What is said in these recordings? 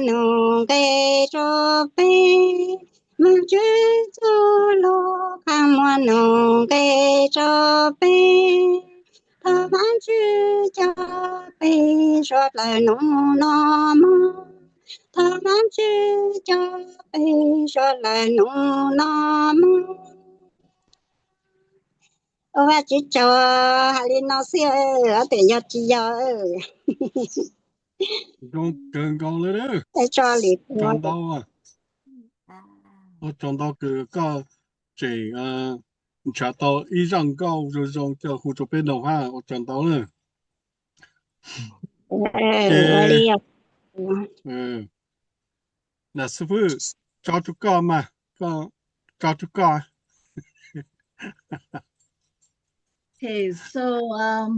nug nqe rua peb, Vaajtswv txuj lug khaaj muaj nug nqe rua peb. Thov Vaajtswv coj peb suav dlawg nub nua moog. Thov Vaajtswv coj peb suav dlawg nub nua moog. Ua Vaajtswv tsaug, has le nuav xwb, ob tug yog tsi yog? Zoo kawg nkaus le. Ua tsaug ntau, ua tsaug ntau kws koj tseem nrhav tau ib zaaj nkauj zoo zoo coj hu rua peb noog hab, ua tsaug ntau na. Ces, nam xib fwb, tso rua koj mas, koj, tso rua koj. Okay, so, um,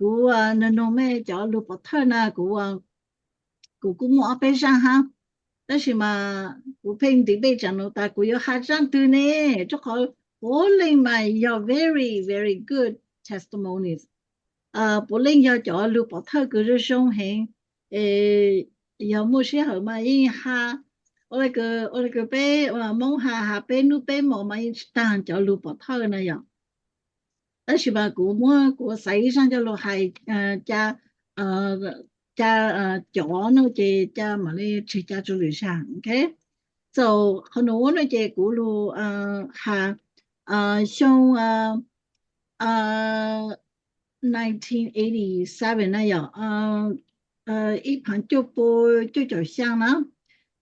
kuv, uh, nug nug mej cov lug pov thawj na, kuv, uh, kuv kuj muaj ob peb zaaj hab, tab sis mas kuv pheej ntiv pej tsaam nuav tas kuv yuav has zaaj twg ne, rua qhov puav leej mas yog very, very good testimonies. Uh, puav leej yog cov lug pov thawj kws zoo zoo heev. Yog muaj sij hawm mas yeej has, ua le kws, ua le kws peb, uh, Moob has, has peb nub peb mo mas yeej tsi taag cov lug pov thawj na yog. Tab sis mas kuv muab, kuv xaiv ib zaaj coj lug hais, uh, ca, uh, ca, uh, cov no ces ca mam le tseg ca rua lwm zaaj, okay? So, qhov nuav no ces kuv lug, uh, has, uh, xyoo, uh, uh, nineteen eighty-seven na yog, uh, uh, ib phav cuaj pua cuaj caum xyaa na,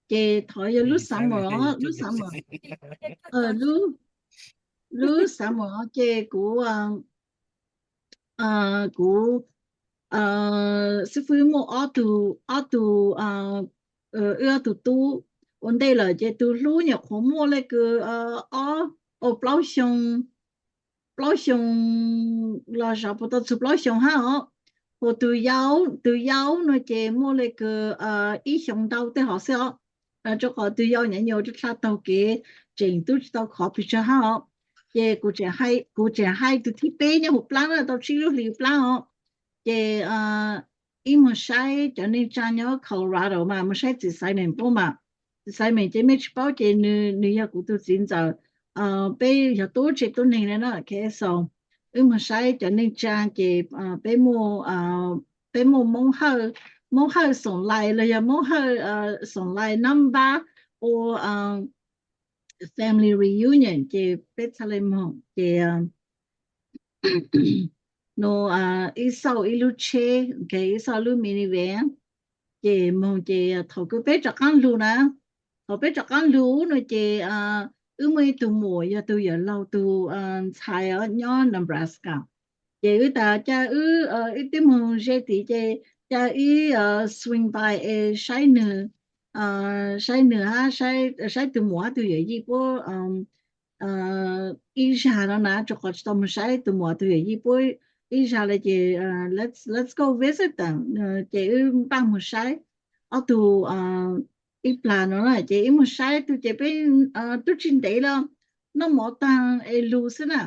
ces thov yog lub summer, lub summer, uh, lub, lub summer ces kuv, uh, kuv, uh, xib fwb muaj ob tug, ob tug, uh, wb ob tug tub ua ntej lawm ces tug hlub nyuam qhuav muaj le kws, uh, ob, o, plaub xyoo, plaub xyoo los zov puas tau txug plaub xyoo hab os. Ho tug yau, tug yau no ces muaj le kws, uh, ib xyoo ntau tej hov xwb os. Rua qhov tug yau nyuam nyuam rua dlha taug kev tseem tub tsi tau khov pes tsawg hab os. Ces kuv tseem hais, kuv tseem hais tug thib peb nyob huv plaab na, tau tsib lub hlis plaab os. Ces, uh, ib moog saib cov neej tsaa nyob Colorado mas moog saib txiv Simon puab mas. Txiv Simon ces mej tsi paub ces nws, nws yog kuv tug txiv ntxawm, uh, peb yog tub tsev tub neeg na, okay, so wb moog saib cov neej tsaa ces, uh, peb muaj, uh, peb muaj Moob Hawj, Moob Hawj Xoom Lais los yog Moob Hawj, uh, Xoom Lais Nab Npab ua, uh, family reunion ces peb txhad le moog ces, uh, no, uh, wb xauj ib lub tsheb, okay, wb xauj lub minivan, ces moog ces thaum kws peb rov qaab lug na, thaum peb rov qaab lug no ces, uh, wb muaj ib tug muam yog tug yawm laug tug, uh, ntxhais os nyob Nebraska. Ces wb tas ca wb, uh, wb twb moog ze tid ces ca wb, uh, swing by es saib nwg, uh, saib nwg hab saib, saib tug muam hab tug yawm yij puab, um, uh, ib zag no na, rua qhov tsi tau moog saib tug muam tug yawm yij puab ib zag le ces, uh, let's, let's go visit them. Uh, ces wb npaj moog saib ob tug, uh, ib plag no na, ces wb moog saib tug ces peb, uh, tub tsi ntev los noj mov taag es lug xwb na.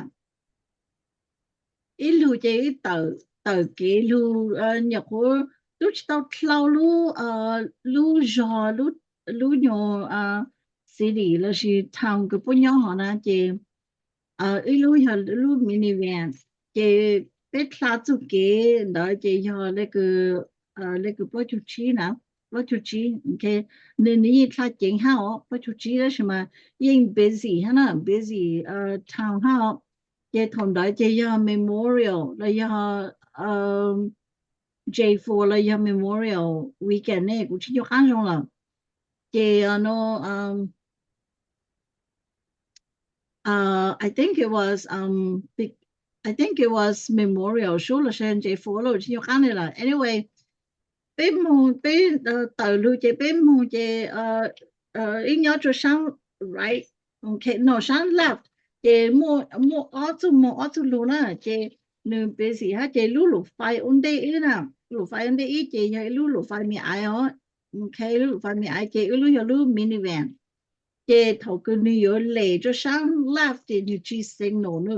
Ib lug ces wb tawm, tawm kev lug, uh, nyuam qhuav tub tsi tau dlhau lub, uh, lub zog, lub, lub nyuas, uh, city lossis town kws puab nyob hov na ces, uh, ib lub yog lub minivan, ces peb dlha txuj kev ntawd ces yog le kws, uh, le kws plaub caug tsib na, plaub caug tsib, okay. Nws, nws yeej dlha ceev hab os, plaub caug tsib tab sis mas yeej busy hab na, busy, uh, town hab os. Ces thaum ntawd ces yog Memorial los yog, um, J four los yog Memorial Weekend ne, kuv tsis nco qab zoo lawm. Ces, uh, no, um, uh, I think it was, um, be-, I think it was Memorial sub los sis J four los tsis nco qab ne lawm. Anyway, peb moog, peb, uh, tawm lug ces peb moog ces, uh, uh, wb nyob rua saab right, okay, no, saab left, ces muaj, muaj ob txuj moog ob txuj lug na, ces nws busy hab ces lub lum fais ua ntej wb na, lum fais ua ntej wb ces yog ib lub lum fais me aiv os, okay, lub lum fais me aiv ces wb lub yog lub minivan. Ces thaum kws nws yuav lem rua saab left ces nws tsis signal na.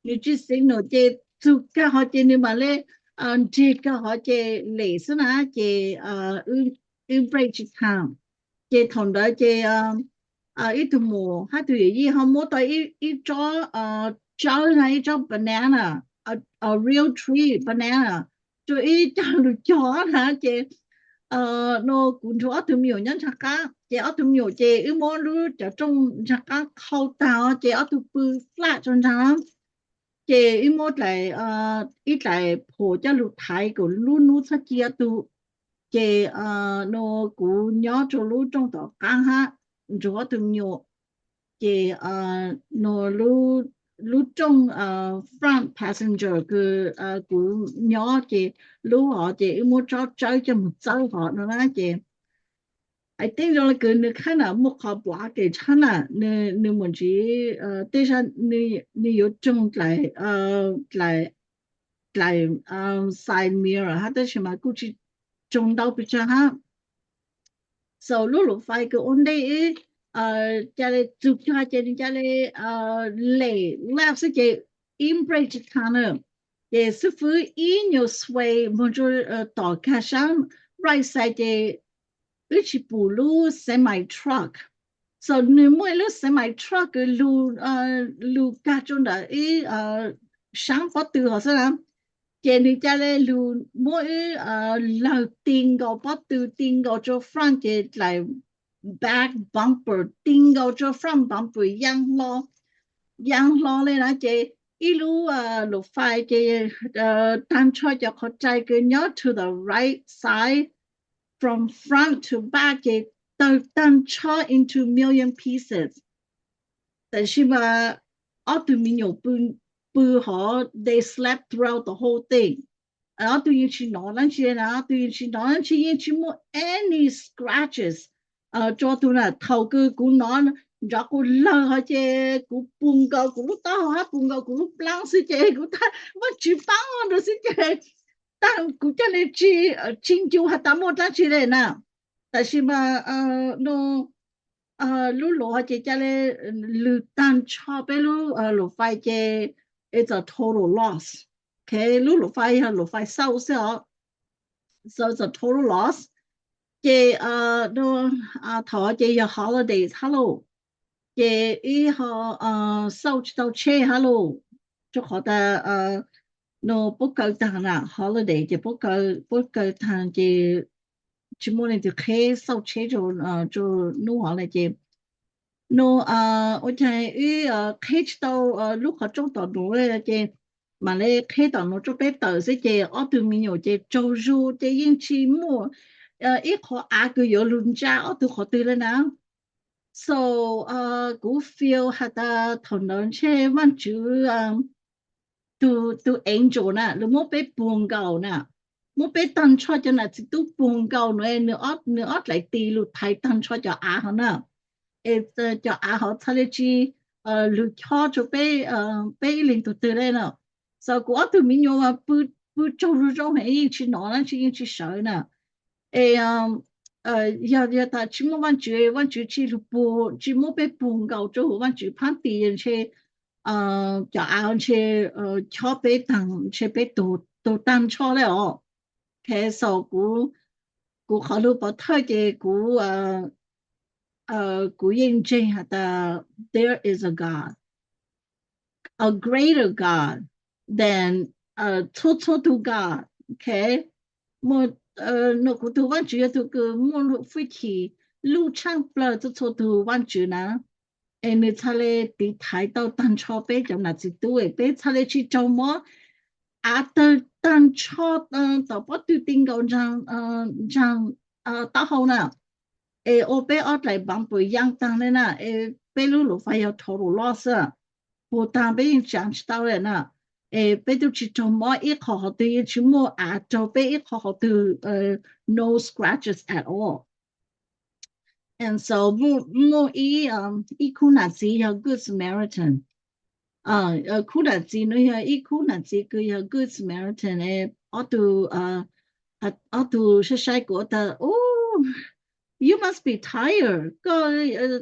Nws tsis signal ces txug kag hov ces nws mam le nrig kawg hov ces lem xwb na, ces wb break tsis tau. Ces thaum ntawd ces ib tug muam hab tug yawm yij ho muab tau ib tsob tsawb na, ib tsob banana, real tree banana, rau ib co lug cog na. Ces no kuv nrug ob tug me nyuam nyob nraag qaab, ces ob tug me nyuam ces wb muab lub cov rooj nraag qaab thau taag ces ob tug pw flat rau nraag. Ces wb muab dlaim, ib dlaim phuam coj lug thaiv kom lub nub txhob ci ob tug. Ces no kuv nyob rau lub rooj tom qaab hab nrug ob tug me nyuam. Ces no lub rooj front passenger kws kuv nyob ces lub hov ces wb muab tsob tsawb coj moog txawb hov no na. Ces I think zoo le kws nws kinda muaj qhov blockage tshab na, nws mus ntsiv tej zag, nws yuav roog dlaim, dlaim side mirror hab tab sis mas kuj tsis roog ntau pes tsawg hab. So lub luam fais kws ua ntej wb ca le txug kag ces nws ca le lem left xwb ces ib brake tsis tau na. Ces xib fwb ib nyuag sway moog rua tom kag saab right side ces wb tsis pum lub semi truck. So nws muaj ib lub semi truck kws lug kag rua ntawm ib saab pob tw hov xwb na. Ces nws ca le lug muab wb lawg ti nkaus pob tw, ti nkaus rua front ces dlaim back bumper, ti nkaus rua front bumper, yaa hlo le na. Ces ib lub luam fais ces taag nrho cov qhov rais kws nyob to the right side from front to back ces tawg taag nrho into million pieces. Tab sis mas ob tug me nyuam pw hov, they slept throughout the whole thing. Ob tug yeej tsis nov dlaab tsi na, ob tug yeej tsis nov dlaab tsi, yeej tsis muaj any scratches rua tug na. Thaum kws kuv nov nrov quas lawg hov ces kuv pum nkaus kuv lub taub hau hab pum nkaus kuv lub plaab xwb ces kuv tas Vaajtswv paab rua xwb ces tas kuv ca le tsis ncu has tas muaj dlaab tsi le na. Tab sis mas no lub luam ces ca le lwg taag nrho peb lub luam fais ces it's a total loss. Ok, lub luam fais yog luam fais xauj xwb os. So it's a total loss. Ces thaum ces yog holidays hab lauj, ces wb ho xauj tsis tau tsheb hab lauj, rua qhov tas no puab kaw taag na, holiday ces puab kaw taag ces tsis muaj leej twg qheb xauj tsheb rua nub hov le ces no ua caag wb qheb tsis tau lub qhov rooj tom nuav le ces mam le qheb tom nuav rua peb tawm xwb ces ob tug me nyuam ces tsaug zug ces yeej tsis muaj ib qhov av kws yuav lug ntsa ob tug qhov twg le na. So kuv feel has tas thaum ntawd ntshe Vaajtswv tug angel na lug muab peb puag nkaus na, muab peb taag nrho cov nam txiv tub puag nkaus no, nws ob dlaim tis lug thaiv taag nrho cov av hov na. Es cov av hov txhaj le tsis lug chob rua peb ib leeg tug twg le na. So kuv ob tug me nyuam pw tsaug zug zoo heev yeej tsis nov dlaab tsi yeej tsis sawv na. Es yog tas tsis muaj Vaajtswv, Vaajtswv tsis lug puag, tsis muab peb puag nkaus rua huv Vaajtswv phab tis ntshe cov av ntshe chob peb taag ntshe peb tug taag nrho le os. Ok, so kuv qhov lug pov thawj ces kuv kuv yeej ntseeg has tas there is a God, a greater God than txhua txhua tug God. Ok, no kuv tug Vaajtswv yog tug kws muaj lub hwj chim lub tshaaj plawg txhua txhua tug vaajtswv na. Es nws txhaj le tiv thaiv tau taag nrho peb cov nam txiv tub es peb txhaj le tsis raug mob, av tawg taag nrho tom pob tw ti nkaus nraag taub hau na. Es ua peb ob dlaim bumper yaa taag le na, es peb lub luam fais yog total loss, puag taag peb yeej tsaav tsis tau le na. Es peb tub tsis raug mob ib qho qhov twg, yeej tsis muaj av raug peb ib qho qhov twg, no scratches at all. And so muaj ib, ib khub nam txiv yog Good Samaritan. Khub nam txiv no yog ib khub nam txiv kws yog Good Samaritan, ob tug, ob tug saib saib kuv tas, oh, you must be tired, koj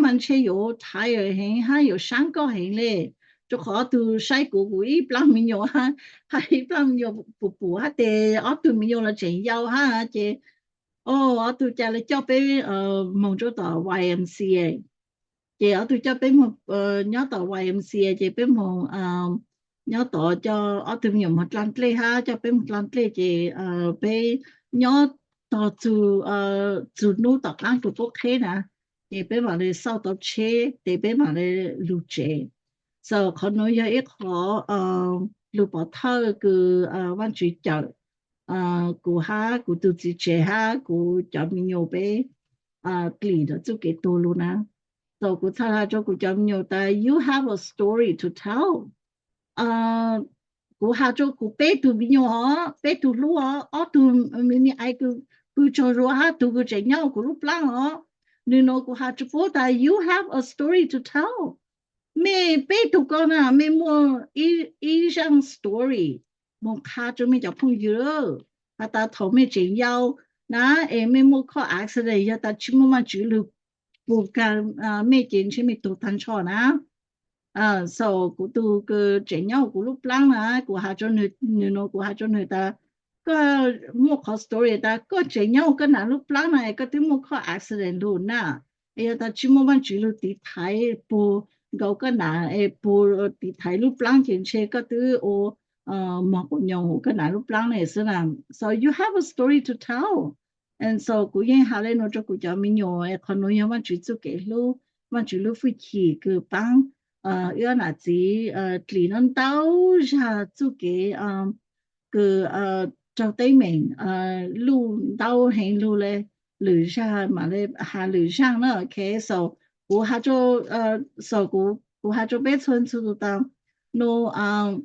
mas ntshe yuav tired heev hab yuav saab koj heev le. rau qhov ob tug saib kuv, kuv ib plab me nyuam hab, hab ib plab me nyuam pum pum hab tes ob tug me nyuam los tseem yau hab ces, o, ob tug ca le coj peb moog rua tom Y M C A. Ces ob tug coj peb moog nyob tom Y M C A ces peb moog nyob tod, coj ob tug me nyuam moog dlaa dlej hab coj peb moog dlaa dlej ces peb nyob tog txug, txug nub tom qaab kws puab qheb na, ces peb mam le xauj tau tsheb tes peb mam le lug tsev. So qhov nuav yog ib qhov lug pov thawj kws Vaajtswv cawm kuv hab kuv tug txiv tsev hab kuv cov me nyuam peb dlim ntawm txuj kev tuag lug na. So kuv txhaj has rua kuv cov me nyuam tas you have a story to tell. Kuv has rua kuv peb tug me nyuam os, peb tug hlub os, ob tug me me aiv kws pw tsaug zug hab tug kws tseem nyob kuv lub plaab os, nwg nuav kuv has rua puab tas you have a story to tell. Mej peb tug ko na mej muaj ib zaaj story moog qha rua mej cov phooj ywg, has tas thaum mej tseem yau na es mej muaj car accident, yog tas tsi muaj Vaajtswv lug pug kag mej ces ntshe mej tuag taag nrho na. So kuv tug kws tseem nyob kuv lub plaab na, kuv has rua nwg, nwg nuav kuv has rua nwg tas koj muaj qhov story tas koj tseem nyob koj nam lub plaab na es koj twb muaj car accident lug na, es yog tas tsi muaj Vaajtswv lug tiv thaiv pug nkaus koj nam es pug tiv thaiv lub plaab ces ntshe koj twb ua mog quas nyoos koj nam lub plaab ne xwb na. So you have a story to tell. And so kuv yeej has le nuav rua kuv cov me nyuam es qhov nuav yog Vaajtswv txuj kev hlub, Vaajtswv lub fwj chim kws paab wb nam txiv dlim nuav ntau zag txuj kev kws raug teeb meem luj ntau heev lug le, lwm zag mam le has lwm zaaj na. Ok, so kuv has rua, so kuv has rua peb txhua txhua tus tas nuav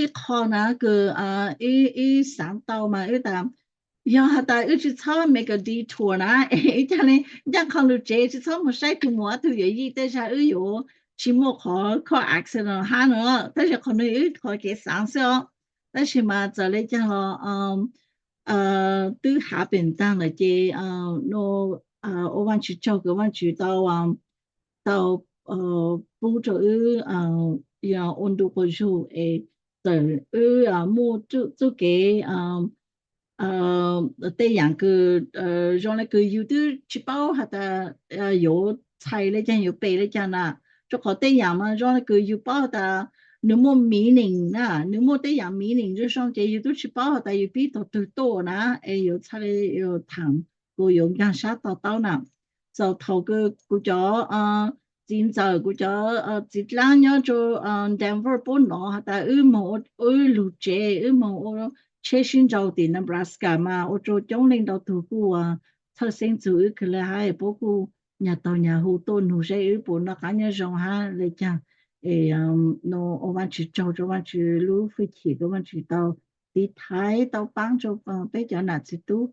ib qho na kws ib xaav tau mas wb tas yog has tas wb tsi txhob make a detour na, ib caag le ncaaj qho lug tsev tsi txhob moog saib tug muam ob tug yuav yij tej zag wb yuav tsi muaj qhov car accident hab no. Tab sis qhov nuav wb qhov kev xaav xwb os. Tab sis mas txawm le caag los twb happen taag lawm ces nuav ua Vaajtswv tsaug kws Vaajtswv tau, tau pub rua wb ua ntu quas zug es txawm wb muaj txuj kev tej yaam kws zoo le kws yug twb tsi paub has tas yuav txhais le caag yuav pem le caag na. Rua qhov tej yaam mas zoo le kws yug paub has tas nwg muaj meaning na, nwg muaj tej yaam meaning zoo zoo ces yug twb tsi paub has tas yug pib tog twg tuaj na, es yuav txhais le yuav thaam kuv yuav nkaag sab to taub na. Txaus thaum kws kuv cov txiv ntxawm, kuv cov txiv dlaab nyob rua Denver puab nov has tas wb moog ua, wb lug tsev, wb moog ua tsheb sib nraus tim Nebraska mas ua rua coob leej ntau tug kuj txhawj xeeb txug wb kawg le hab puab kuj nyag taug nyag hu tuaj nug seb wb puas noj qab nyob zoo hab le caag. Es nuav ua Vaajtswv tsaug rua Vaajtswv lub fwj chim kws Vaajtswv tau tiv thaiv tau paab rua peb cov nam txiv tub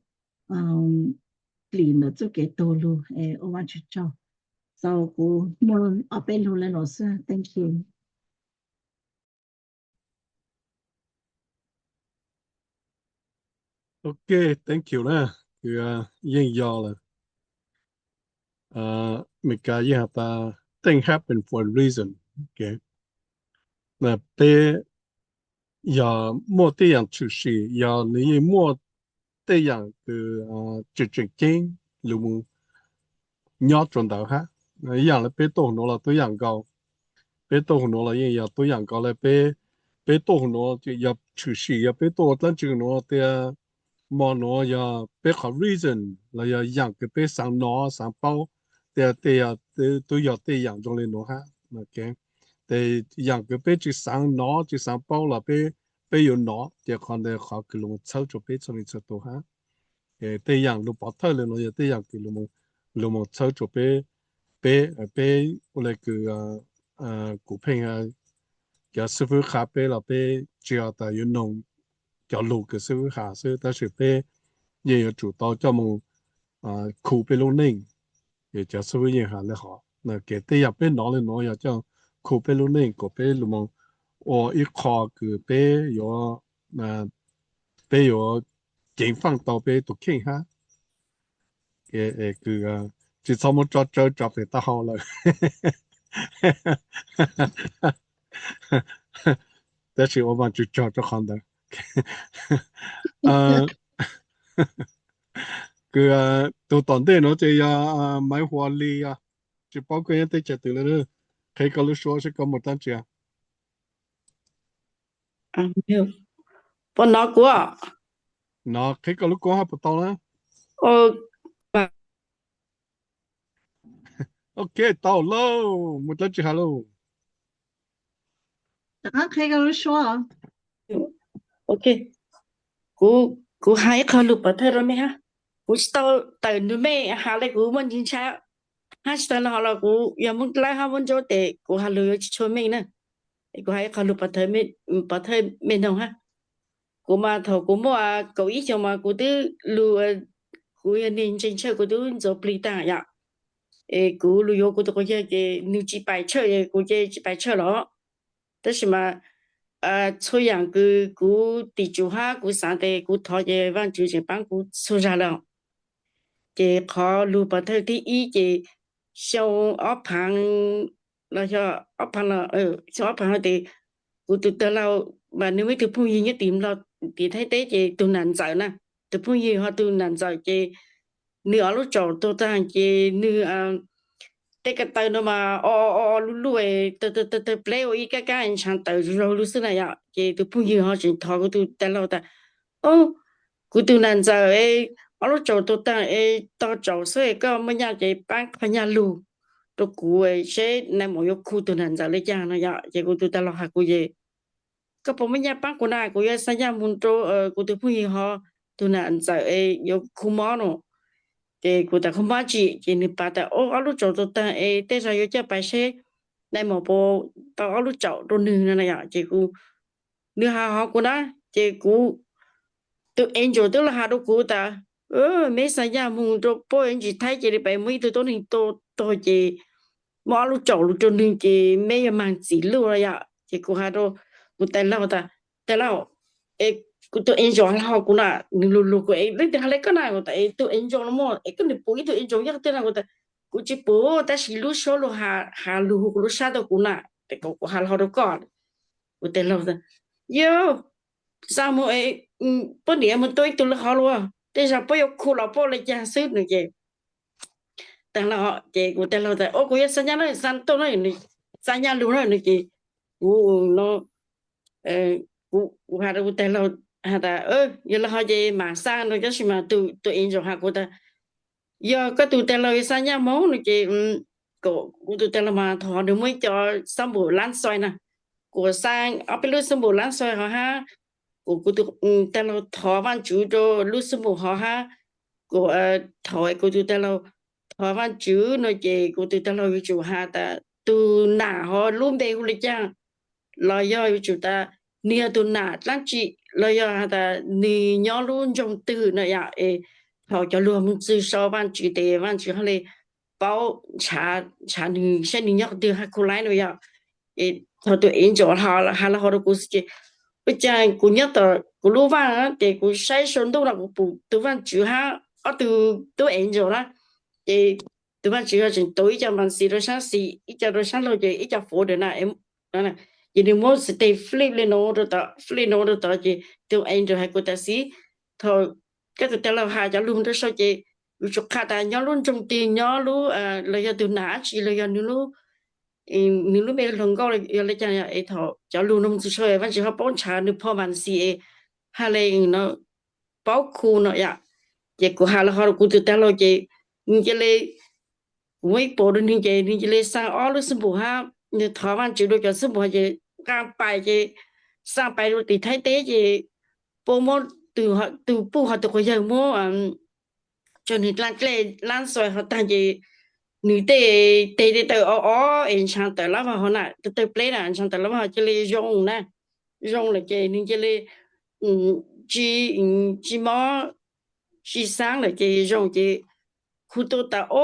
dlim ntawm txuj kev tuag lug, es ua Vaajtswv tsaug. So kuv muaj ob peb lug le nuav xwb, thank you. Ok, thank you na. Kws yeej yog lawm. Amelikas yeej has tas things happen for a reason. Ok, peb yog muaj tej yaam tshwm sim, yog nws yeej muaj tej yaam kws tseem tseem ceeb lug moog nyob rua ntawd hab. Ib yaam le peb tuaj huv nuav los tub yaam nkaus, peb tuaj huv nuav los yeej yog tub yaam nkaus le peb, peb tuaj huv nuav yog tshwm sim, yog peb tuaj ua dlaab tsi nuav tias mo nuav yog peb qhov reason los yog yaam kws peb xaav nov xaav paub tias tej yog, tub yog tej yaam zoo le nuav hab. Tes yaam kws peb tsi xaav nov tsi xaav paub los peb, peb yuav nov, ces qhov ntawd qhov kws lug moog txhawb rua peb txhua leej txhua tug hab. Tej yaam lug pov thawj le nuav yog tej yaam kws lug moog txhawb rua peb, peb, peb ua le kws kuv pheej, cov xib fwb qha peb los peb tsi has tas yuav noog cov lug kws xib fwb has xwb, tab sis peb yeej yuav tsum tau coj moog khu peb lub neej. Cov xib fwb yeej has le hov, kev tej yaam peb nov le nuav yog coj khu peb lub neej kom peb lug moog ua ib qho kws peb yuav, peb yuav ceev faaj tau peb tug kheej hab. Kws tsi txhob muab tso tsawb tso pem taub hau lawm. Tab sis ua Vaajtswv tsaug rau qhov ntawd. Kws tug tom ntej nuav ces yog Maiv Huas Lis, tsi paub koj nyob teb chaws twg lawm, qhia koj lub suab seb koj muaj dlaab tsi. Puas nov kuv? Nov, qhia koj lub koob hab puas tau na? Ok, tau lauj, muaj dlaab tsi has lauj. Kuv, kuv has ib qho lug pov thawj rua mej hab. Kuv tsi tau tawm nrug mej has le kuv muaj ntsis ntshai, hab tsi tau le hov los kuv yog Moob Dlawb hab Moob Ntsuab tes kuv has lug yuav tsi tshua meej na. Kuv has ib qho lug pov thawj mej noog hab. Kuv mas thaum kuv muaj kaum ib xyoos mas kuv twb lug, kuv yog neeg ntseeg tshaj kuv twb ntxuav plig taag yom. Es kuv lug yuav kuv tug quas yawg ces nwg tsi paim tshaj es kuv ces tsi paim tshaj los. Tab sis mas txhua yaam kws kuv tim tsum hab kuv xaav tes kuv thov ces Vaajtswv tseem paab kuv txhua zag lawm. Ces qhov lug pov thawj thib ib ces xyoo ob phaav los yog ob phaav los, xyoo ob phaav tes kuv tug tag laug mas nwg muaj ib tug phooj ywg nyob tim Nplog, tim Thaib teb ces tug nam ntxawm na, tug phooj ywg ho tug nam ntxawm ces nwg ob lub tsaum tuag taag ces nwg tej ko taw no mas o o o luj luj, tawg tawg pleb ua ib kab kab ntshaav tawm zaug lug xwb na yom. Ces tug phooj ywg ho tseem thov kuv tug tag laug tas, o, kuv tug nam ntxawm ob lub tsaum tuag taag es tog tsaum xwb, koj muaj nyaj ces paab qhov nyaj lug rua kuv seb nais maum yuav khu tug nam ntxawm le caag no yom. Ces kuv tug tag laug has kuv ces, koj puas muaj nyaj paab kuv na, kuv yuav xa nyaj moog rua kuv tug phooj ywg ho tug nam ntxawm es yuav khu mob no. Ces kuv tas khu mob tsi, ces nwg pav tas o, ob lub tsaum tuag taag es tej zag yuav coj pais seb nais maum puas tau ob lub tsaum rua nwg no na yom. Ces nwg has hov kuv na, ces kuv, tug angel twb los has rua kuv tas, meb xa nyaj moog rua puab ntsis Thaib cia le pais muaj ib tug tuab neeg tuag ces muab ob lub tsaum lug rua nwg ces meb yuav maag txim luj no yom. Ces kuv has rua kuv tag laug tas, tag laug, es kuv tug angel has le hov kuv na, nwg lug lug kuv es leej twg has le koj na, kuv tas es tug angel no muaj es koj nwg pum ib tug angel yog twg na, kuv tas kuv tsi pum tab sis lub suab lug has lug hu kuv lub sab tau kuv na, tes kuv has le hov rua koj. Kuv tag laug tas, yog xa moog, puab niam moog tua ib tug le hov lug, tej zag puab yuav khu los puab le caag xwb no ces tag laug, ces kuv tag laug tas o, kuv yuav xa nyaj na, xa tuaj na, xa nyaj lug na no ces kuv, kuv has rua kuv tag laug has tas, yog le hov ces maam xa no, tab sis mas tug angel has kuv tas, yog koj tug tag laug yuav xa nyaj moog no ces, kuv tug tag laug mas thaum hov nwg muaj ib co xab npum laab xoi na, kuv xa ob peb lub xab npum laab xoi hov hab, kuv, kuv tug tag laug thov Vaajtswv rua lub xab npum hov hab, kuv, thaum kuv tug tag laug thov Vaajtswv no ces kuv tug tag laug yuav tsum has tas tug nam hov lub npe hu le caag, los yog yuav tsum tas nwg yog tug nam dlaab tsi, los yog has tas nwg nyob lub nroog twg no yom. Es thaum cov lug moog txug sau Vaajtswv tes Vaajtswv hab le paub nrhav nwg saib nwg nyob qhov twg hab khu laib no yom. Es thaum tug angel has le hov rua kuv xwb ces ua caag kuv nyob tom kuv lub vaaj ces kuv saib sau ntuj no kuv pum tug Vaajtswv hab ob tug tub angel na, ces tug Vaajtswv tseem tuav ib co mas xis rua saab xis, ib co rua saab laug ces ib co fuv dawm na. Ces nwg muab xes tes flip le nuav rua tod, flip nuav rua tod ces tug angel has kuv tas xib, thaum koj tug tag laug has cov lug rua sau ces yuav tsum qha tas nyob lub nroog twg, nyob lub, los yog tug nam dab tsi los yog nwg lub, nwg lub npe hluas nkauj yog le caag es thaum cov lug nuav moog txug sau Vaajtswv ho paub nrhav nwg phom mas xis es hab le paub khu no yom. Ces kuv has le hov rua kuv tug tag laug ces nwg cia le, kuv muab ib puas rua nwg ces nwg cia le xa ob lub xab npum hab, nwg thov Vaajtswv rua cov xab npum hov ces nqaa pais ces xa pais rua tim Thaib teb ces puab muab tug puj hov tug quas yawg muab tso nwg dlaa dlej laab xoi hov taag ces nwg tej teg tej taw o o es nrhav tawm laab vag hov na, taw pleb na, nrhav tawm laab vag hov cia le zoo na, zoo lawm ces nwg cia le tsi, tsi mob tsi xaab lawm ces zoo ces hu tuaj tas o,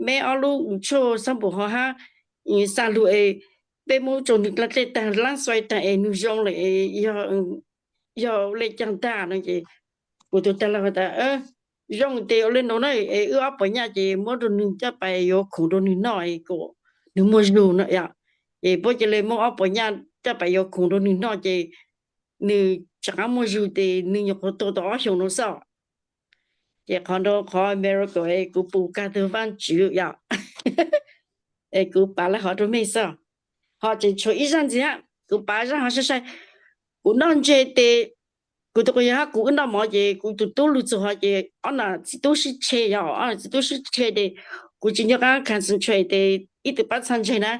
meb ob lub tshuaj xab npum hov hab xa lug es peb muab tso nwg dlaa dlej taag laab xoi taag es nwg zoo lawm, yog le caag tag no ces kuv tug tag laug tas zoo tes ua le nuav na, es wb ob puas nyaj ces muab rua nwg coj pais yuav khoom rua nwg noj es kuas nws muaj zug no yom. Ces puab cia li muab ob puas nyaj coj pais yuav khoom rau nws noj ces nws rov qab muaj zug ces nws nyuam qhuav tuag tau ob xyoos no xwb. Ces qhov no qhov miracle es kuv pum kag tug Vaajtswv yom. Es kuv pav lawv hov rau mej xwb. Ho tseem tshuav ib zaaj ntxiv, kuv pav zaaj hov sai sai. Kuv noj ntses tes, kuv tus quas yawg hab kuv wb noj mov ces kuv tus tub lug txug hov ces ob nam txiv tub sib tshe yom, ob nam txiv tub sib tshe tes kuv tsis nco qab concentrate tes ib tug pab txhaj ntse na,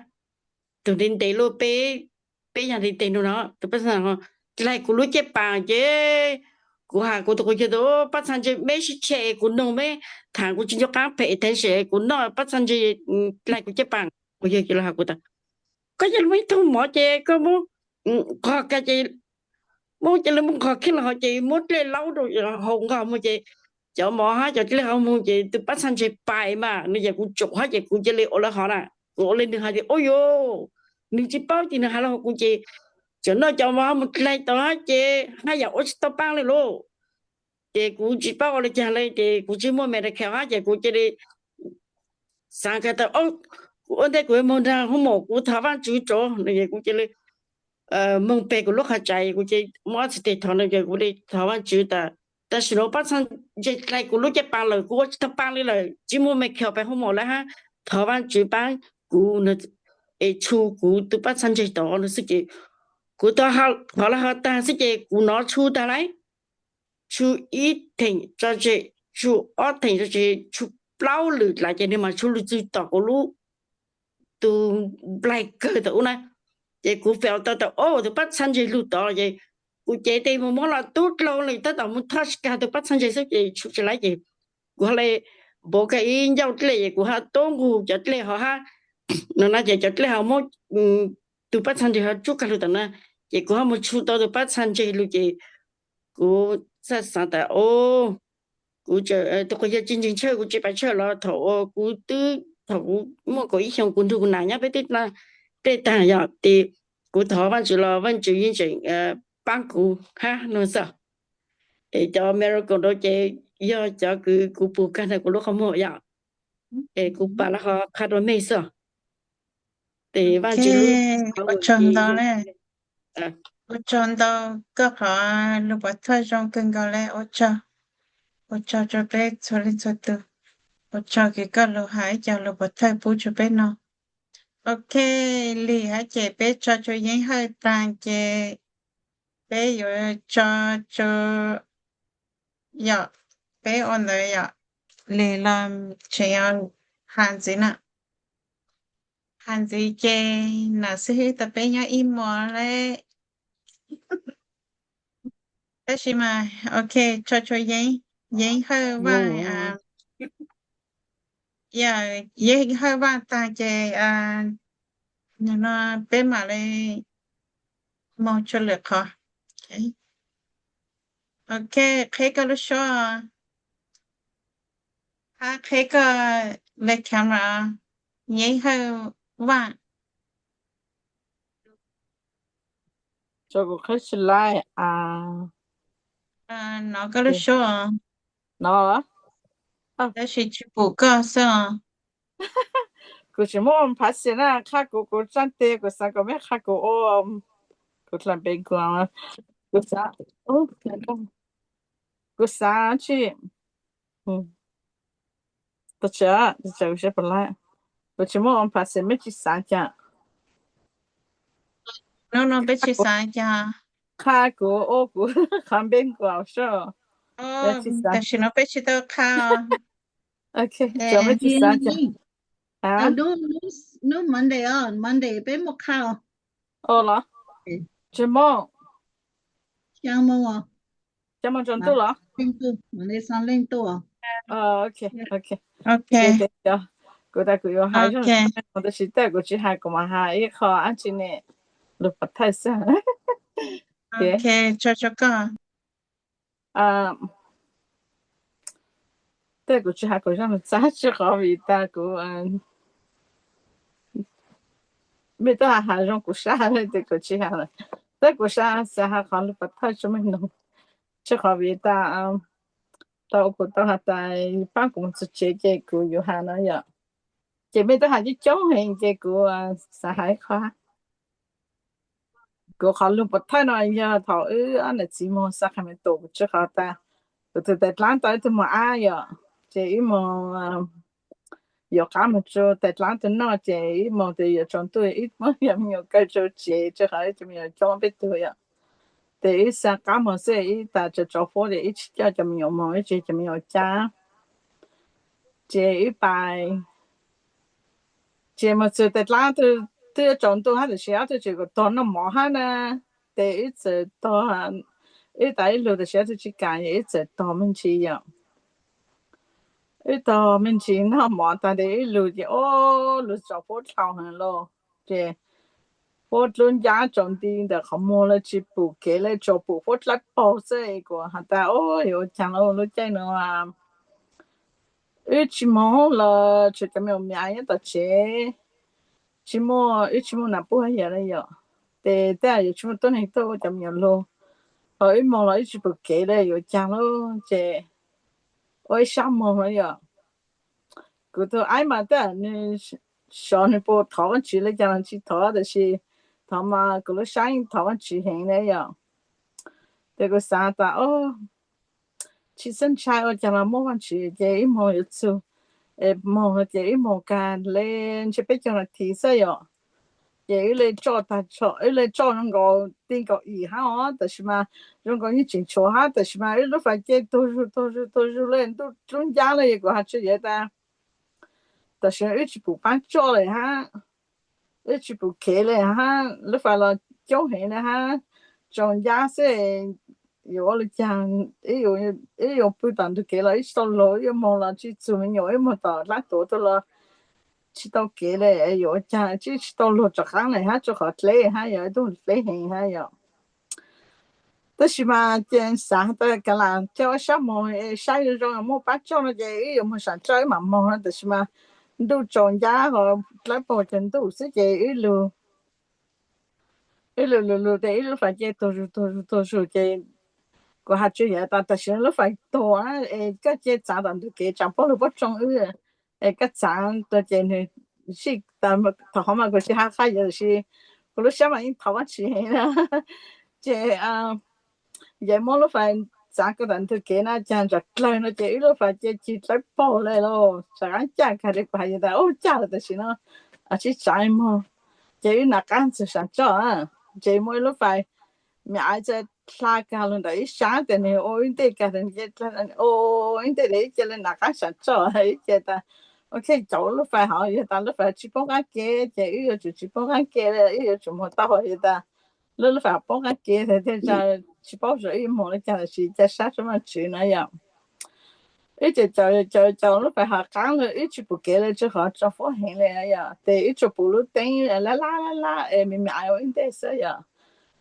tug ntev ntev luj peb, peb yag ntev ntev nua no, tus pab txhaj ntse dlaig kuv lub caj pas ces kuv has kuv tus quas yawg tas, pab txhaj ntse meb sib tshe kuv noog meb, thaam kuv tsis nco qab pay attention kuv noj pab txhaj ntse dlaig kuv caj pas. Quas yawg ces lug has kuv tas, koj yog lug muaj ib tug mov ces koj muab nqos kag ces muab cia li muab nqos kiag lawm hov ces muab dlej laub rau hauv nqos moog ces cov mov hab cov dlej hauv moog ces tus pab txhaj ntse pais mas nua ces kuv tsaum hab ces kuv cia li ua lawv hov na, kuv ua li nws hais tias ua yuav, nws tsis paub ces nws has lawv hov kuv ces tseem noj cov mov hab mus dlaig tau hab ces haj yam ua tsis tau paab li lauj. Ces kuv tsis paub ua li cas li ces kuv tsis muaj medical hab ces kuv cia li xaav kag tas, kuv ua ntej kuv yuav moog nraag hoob maum kuv thov Vaajtswv tso no es kuv cia li moog peg kuv lub qhov tsais kuv cia li muab ob txhais tes thov no ces kuv li thov Vaajtswv tas, tam sim nuav pab txhaj ntse dlaig kuv lub caj pas lawm kuv ua tsis tau paab li lawm tsis muaj medical peg hoob maum lawm hab, thov Vaajtswv paab kuv es tshu kuv tus pab txhaj ntse tod no xwb ces kuv thov lawv hov taag xwb ces kuv nov tshu taag lauj, tshu ib theem tso tseg, tshu ob theem tso tseg, tshu plaub lwm dlav ces nws mas tshu lug txug tom kuv lub tus nplaig kawg tom ub na. Ces kuv feel tau tas o tus pab txhaj ntse lug tod ces kuv cev tes mus muab los tub dlhau lawm tab tom mus thoj tsis kag tus pab txhaj ntse xwb ces tshu tsis laib ces kuv ha le npauv kag ib ncauj dlej es kuv ha tub nqug cov dlej hov hab no na ces cov dlej hov muab tus pab txhaj ntse hov tsub kag lug tom na ces kuv ho mus tshu tau tus pab txhaj ntse lug ces kuv txhaj xaav tas o kuv tus quas yawg tsis ntseeg tshaj kuv tsis pais tshaj los thaum uas kuv twb thaum kuv muaj kaum ib xyoos kuv nrug kuv nam nyob peb twb dlej taag yog tes kuv thov Vaajtswv los Vaajtswv yeej tseem paab kuv hab no xwb. Es cov miracle no ces yog cov kws kuv pum kag ntawm kuv lub qhov muag yom. Es kuv pav lawv hov qha rua mej xwb. Tes Vaajtswv lub ua tsaug ntau le, ua tsaug ntau koj qhov lug pov thawj zoo kawg nkaus le, ua tsaug, ua tsaug rua peb txhua leej txhua tug, ua tsaug kws koj lug has ib co lug pov thawj pub rua peb no. Ok, lig hab ces peb tso tsua yeeb hawj taag ces peb yuav tso tsua, yom, peb ua ntawd yom, lig los tseem yog has ntxiv na. Has ntxiv ces nam xib hwb tas peb nyob ib muag le. Tab sis mas ok, tso tsua yeeb, yeeb hawj vaaj, yog yeeb hawj vaaj taag ces no peb mam li moog tsua lwm qhov. Ok, qheb koj lub suab, hab qheb koj le camera, yeeb hawj vaaj. Tso kuv qheb tsis laib. Nov koj lub suab. Nov, tab sis tsis pum koj xwb. Kuv tsis muaj on phav xim na, qha kuv kuv tsaaj teg, kuv xaav kom mej qha kuv ua, kuv dlaim peb kuv, kuv xaav, kuv xaav tsi, kuv tsis muaj on phav xim, mej tsis xaav cas? Hnub no peb tsis xaav cas? Qha kuv ua kuv qhov npe nkaus soj. Tam sim no peb tsis tau qha. Ok, tsis xaav cas. Hnub Monday os, Monday peb muaj qha os. Ua los? Tsis muaj. Xyaa moos os. Xyaa moos tsaus ntuj los? Leej tuaj, leej tuaj. Ok, ok. Kuv tas kuv yuav has zaj, tab sis tej kuv tsis has kuv mam has ib qho dab tsi ne, lus pov thawj xwb. Ok, tso tso koj. Tej kuv tsis has kuv zaj lus txab tsis qhov vim tas kuv, mej tuaj has has zoo kuv sab, tej kuv tsis has lawm. Tej kuv sab xav has qhov lus pov thawj tso mej noog, tsis qhov vim tas tau kuv tau has tas paab kuv mus txug tsev ces kuv yuav has no yom. Ces mej twb hais coob coob heev ces kuv xav hais qhov, kuv qhov lug pov thawj no yog thaum wb ob niam txiv moog xa qhas me tus kuv tsi qhov tas, kuv tus tais dlaab tau ib tug mos ab yom, ces wb moog yuav qaab moog rua tais dlaab tug noj ces wb moog tes yuav tsaus ntuj wb muab yog me nyuam kaw rua tsev tsi qhov wb cov me nyuam coob peb tug yom. Ces wb xa qaab moog xwb wb tas tsaus tsaus fuab ces wb tsi coj cov me nyuam moog wb tsi cov me nyuam cab. Ces wb pais, ces moog txug tais dlaab twb tsaus ntuj hab tab sis ob tug tseem tog noj mov hab na. Ces wb txawm tog, wb tas ib lug tab sis ob tug tsi kam ces wb txawm tog me ntsis yom. Wb tog me ntsis noj mov tag tes wb lug ces ob lug tsaus fuab dlhau heev lauj. Ces fuab dlub ncab tsaus nti ntawm qhov muag lawm tsi pum kev lawm tsuas pum fuab dlawb paug xwb kuv has tas o yuav ua caag lub caij nuav wb tsi moog los tsuas cov me nyuam miv nyob tom tsev, tsi muaj, wb tsi muaj nam puj hab yawm le yom. Ces tej zaum yuav tsi muaj tuab neeg tuaj ua cov me nyuam lug, ho wb moog los wb tsi pum kev le yuav caag lub ces ua ib sab moog le yom. Kuv tus aib mas tej zaum nwg xyov nwg puas thov Vaajtswv le caag los tsi thov tab sis thov mas kuv lub sab yeej thov Vaajtswv heev le yom. Ces kuv xav tas o tsi txhub ntshai ua caag los muaj Vaajtswv ces ib moog yuav txug, moog ces ib moog kag le ntshe peb caug nas this xwb yom. Ces wb le tsoj tag, wb le tsoj zoo nkaus ti nkaus im hab os tab sis mas zoo nkaus yeej tseem tshuav hab tab sis mas wb lub fais ces tuag zug tuag zug tuag zug le ntuj dlub ncab le kuv has tsi yog tas tab sis wb tsi pum paab tsoj le hab, wb tsi pum kev le hab, lub fais los coob heev le hab, tsaus ncab xwb yuav ua le caag, wb yuav pw tom ntug kev los wb tsi tau lug, wb yuav moog los tsi txug me nyuam, wb moog tom dlaab tuav tuaj los tsi tau kev le yuav ua caag, tsi tsi tau lug rov qaab le hab rua qhov dleb hab yog ib tug dleb heev hab yom. Tab sis mas ces xav tas kav lam coj ua sab moog saib zoo zoo muaj paab tsoj no ces wb yuav moog sam tsoj wb mam moog no tab sis mas ntuj tsaus ncab ho dlawb paug cov ntuj xwb ces wb lug, wb lug lug lug tes wb lub fais ces tuag zug tuag zug tuag zug ces kuv has tsi yog tas tab sis lub fais tuag es koj cia txav tom ntug kev tsaam puab lug puab tsoo wb es koj txav tuag ces nwg zij, thaum qhov mas kuv tsi has qha yog tab sis kuv lub sab mas yeej thov Vaajtswv heev na. Ces yawg muab lub fais txav koj tom ntug kev na caag ntsam dlawg no ces wb lub fais ces cig dlawb paug le lauj, tsaam qaab caj kag le kuv has yog tas ub caj lawm tab sis no tsi tsav moog ces wb nam qaab txug sam tsoj ces muaj ib lub fais me aiv txawm dlha kag lug ntawm ib sab tes nwg ua ib ntej kag ua ib ntej tes ib ce le nam qaab sam tsoj ib ce tas ua kheej caum lub fais hov yog tas lub fais tsi poob qaab kev ces wb yuav tsum tsi poob qaab kev le wb yuav tsum moog tau yog tas lub lub fais poob qaab kev tes tej zag tsi paub xyov wb moog le caag tab sis ca sab rua Vaajtswv na yom. Wb ces caum caum caum lub fais hov qaab le wb tsi pum kev le tsi qhov tsaus fuab heev le yom tes wb tsuas pum lub teeb lab lab lab lab es me me aiv ua ib ntej xwb yom.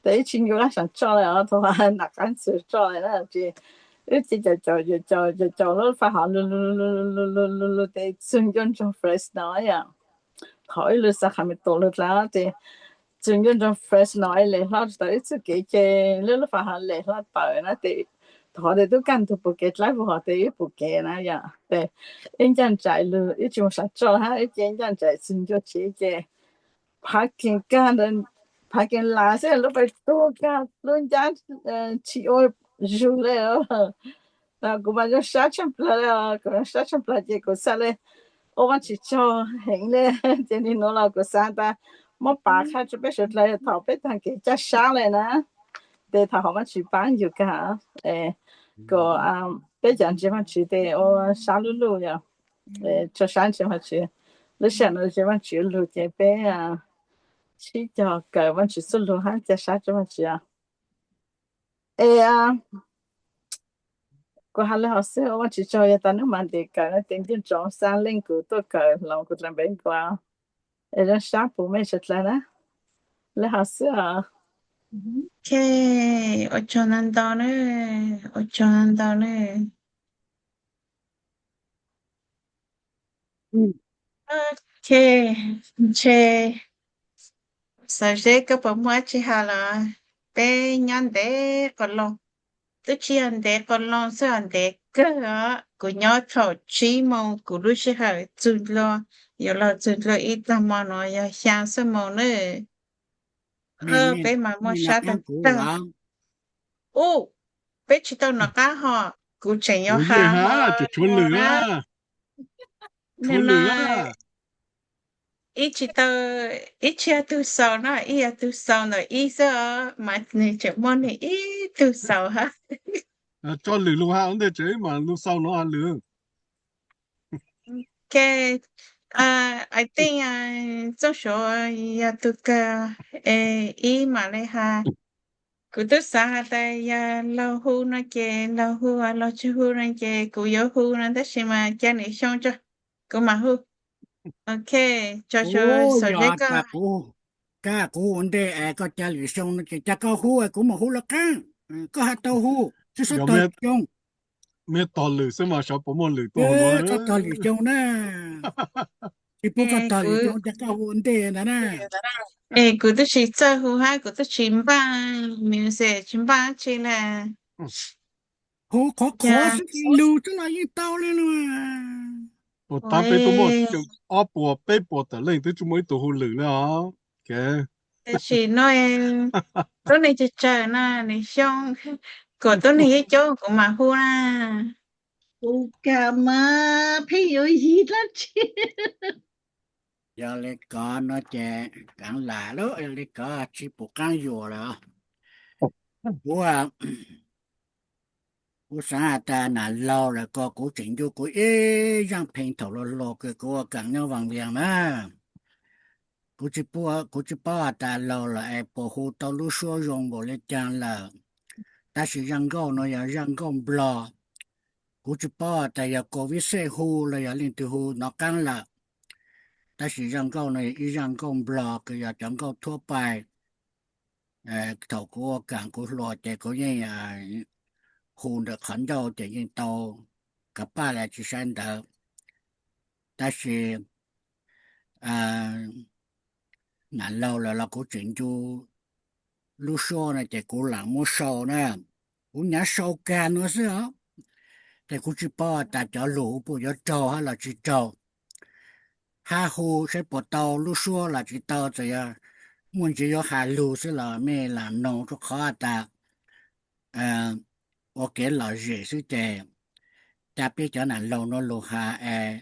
Tes wb tsi ncu qaab sam tsoj le os thaum nam qaab txug tsoj le na ces wb ces caum caum caum caum caum lub fais hov lug lug lug lug lug lug lug tes txug ncua nroog Fresno yom. Thaum wb lug Sacramento lug dlawb tes txug ncua nroog Fresno es lem hlo tsi tau wb txuj kev ces lub lub fais hov lem hlo tawm na tes thaum hov tes tub kaj ntug pum kev dlawb pum hov tes wb pum kev na yom tes wb ncaj nraim lug wb tsi moog sam tsoj hab wb ces ncaj nraim txug ncua tsev ces phav kees kag, phav kees las xwb lub fais tuag kag lub ncab tsi ua zug le. Kuv mas zoo sab tshaj plawg le, kuv zoo sab tshaj plawg ces kuv xaav le ua Vaajtswv tsaug heev le. Ces nim nuav los kuv xaav tas muab pav qha rua peb suav dlawg thaum peb taag kev caj sab le na, tes thaum hov Vaajtswv paab yug kag kom peb cov ntseeg Vaajtswv tes ua sab lub luj yom, tsaug sab ntseeg Vaajtswv. Lub sij hawm no ntseeg Vaajtswv lug ces peb sib cog kawm Vaajtswv txuj lug hab ca sab rua Vaajtswv. Es kuv has le hov xwb, ua Vaajtswv tsaug yog tas nub mas ntev kawm no ces nco ntsoov xa link kuv tuaj kawm hloov kuv dlawg npe nkuas. Es zoo sab pum mej suav dlawg na. Le hov xwb os. Ok, ua tsaug ntau ntau na, ua tsaug ntau ntau na. Ok, ntshe xav seb koj puas muaj dab tsi has los peb nyob ntev quas loo, twb tsis yog ntev quas loo xwb os, ntev kawg os. Kuv nyob thaum tsib moos kuv lub sij hawm txug dlua, yuav luag txug dlua ib tag hmo nuav yog xyaa xuab moos nawb. Peb mas muaj sab taag taag. Ub, peb tsis tau nov qaab hos, kuv tseem yuav has hmo tshuav lwm na. Ib tsis tau, ib tsis yog tug xaus no, ib yog tug xaus ntawm ib xwb os, mas nwg tseem muaj nwg ib tug xaus hab. Tso lwm lug has ua ntej tseem ib mas lug xaus no has lwm. Ok, I think Txooj Suav yog tug kawg, es ib mam li has. Kuv tub xaav has tas yog laug hu no ces laug hu, laug tsis hu no ces kuv yuav hu no, tab sis mas ca nwg xyoo tso, kuv mam hu. Ok, tso xaus zeb koj. Kab kuv hu ua ntej es koj ca lwm xyoo no ces ca koj hu es kuv mam hu lawv qaab. Koj has tau hu, tsi xaav tog lwm xyoo. Mej tog lwm xwb mas xyov puas muaj lwm tuaj hu no. Tog lwm xyoo na. Tsis pub koj tog lwm xyoo, ca koj hu ua ntej ntawd na. Es kuv twb tsis txawj hu hab kuv twb tsis npaaj music, tsis npaaj dab tsi le. Hu qhov qhov xwb, lug xwb los yeej tau le lauj. Ua tab peb tuaj muaj ob puas peb puas tawm leej twb tsis muaj ib tug hu lwm le os. Tab sis no tuab neeg tsawg tsawg na, nws xyoo, kuas tuab neeg coob coob kuv mam hu na. Kuv kam mas pheej yuav yig dlaab tsi. Yog le kov no ces kaav lam lawm, yog le kov tsis pum qaab yuam lawm. Kuv, kuv xaav has tas nam laug lawm ko kuv tseem ncu kuv ib zaaj pheej thaum luag luag kws kuv ua kaam nyob Vaas Vias na. Kuv tsis paub has tas laug lawm es puas hu tau lub suab zoo npaum le caag lawm. Tab sis zaj nkauj no yog zaj nkauj Nplog. Kuv tsis paub has tas yog Covid xej hu los yog leej twg hu nov qaab lawm. Tab sis zaj nkauj no yog ib zaj nkauj Nplog kws yog cov nkauj thuab pais. Thaum kuv ua kaam kuv hluas ces kuv yeej hu ntawm qhov ncauj ces yeej tau, kav paj le tsis saib ntawv. Tab sis nam laug lawm los kuv tseem ncu lub suab no ces kuv lam muab sau na. Kuv nyav sau kag no xwb os. Ces kuv tsis paub tas cov lug puas yuav raug hab los tsis raug. Hab hu saib puas tau lub suab los tsis tau, txawm yog muaj ntsis yuav has lug xwb los mej lam noog rua qhov tas ua kev lom zem xwb ces ca peb cov nam laug no lug has es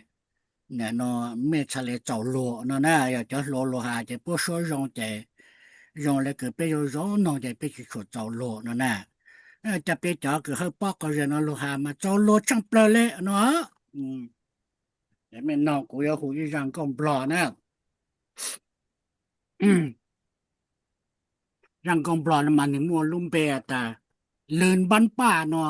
no mej txhaj le txaus luag no na. Yog cov hluas lug has ces puab suab zoo ces zoo le kws peb zoo zoo noog ces peb tsis tshua txaus luag no na. Ca peb cov kws hawb pob qhov zag no lug has mas txaus luag tshaaj plawg le no. Mej noog kuv yuav hu ib zaj nkauj Nplog na. Zaj nkauj Nplog no mas nwg muaj lub npe tas Lwm Npab Paj no.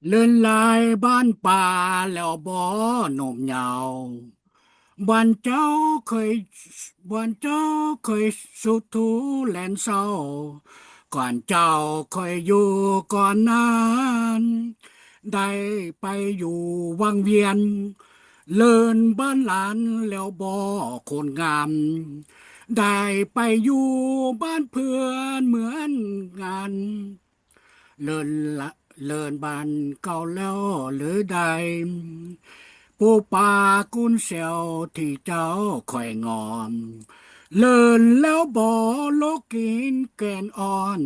Lwm lais npab paj lawm npog num nyaus, npab cauv, npab cauv khaws sub thuv lees sau, koj cauv khaws yug koj nab, dai pais yug Vaas Vias, lwm npab las lawm npog khun ngas, dai pais yug npab phwm muaj ngas. Lwm npab kaum lawm lwm dai, puv pa kuv xyaum thim cauv khaws ngos, lwm lawm npog lub keeb keeb os,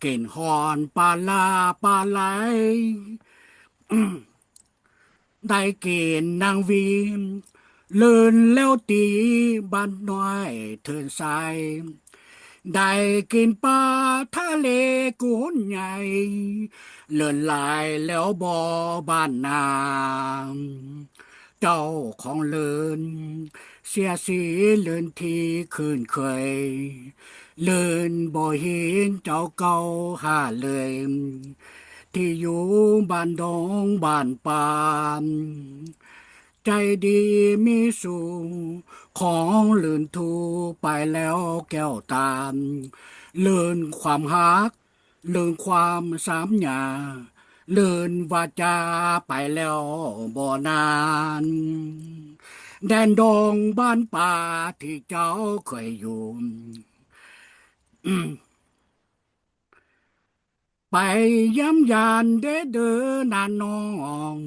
keeb hos pa la pa lais, dai keeb naag vim, lwm lawm tim npab nuav thwm xais, dai keeb pa thaj le kuv nyais, lwm lais lawm npog npab nas, cauv khoom lwm, xiam xiv lwm thim khwm khwm, lwm npog hiv cauv kaus has lwm, thim yug npab ntoo npab pas, cai di mi su, khoom lwm thu pais lawm kauj tas, lwm khuam hav, lwm khuam xaam nyas, lwm vaj ca pais lawm npog nas, dai ntoo npab pas thim cauv khaws yug. ပႆယမ်းယၢၼ် deb dwb nas noog,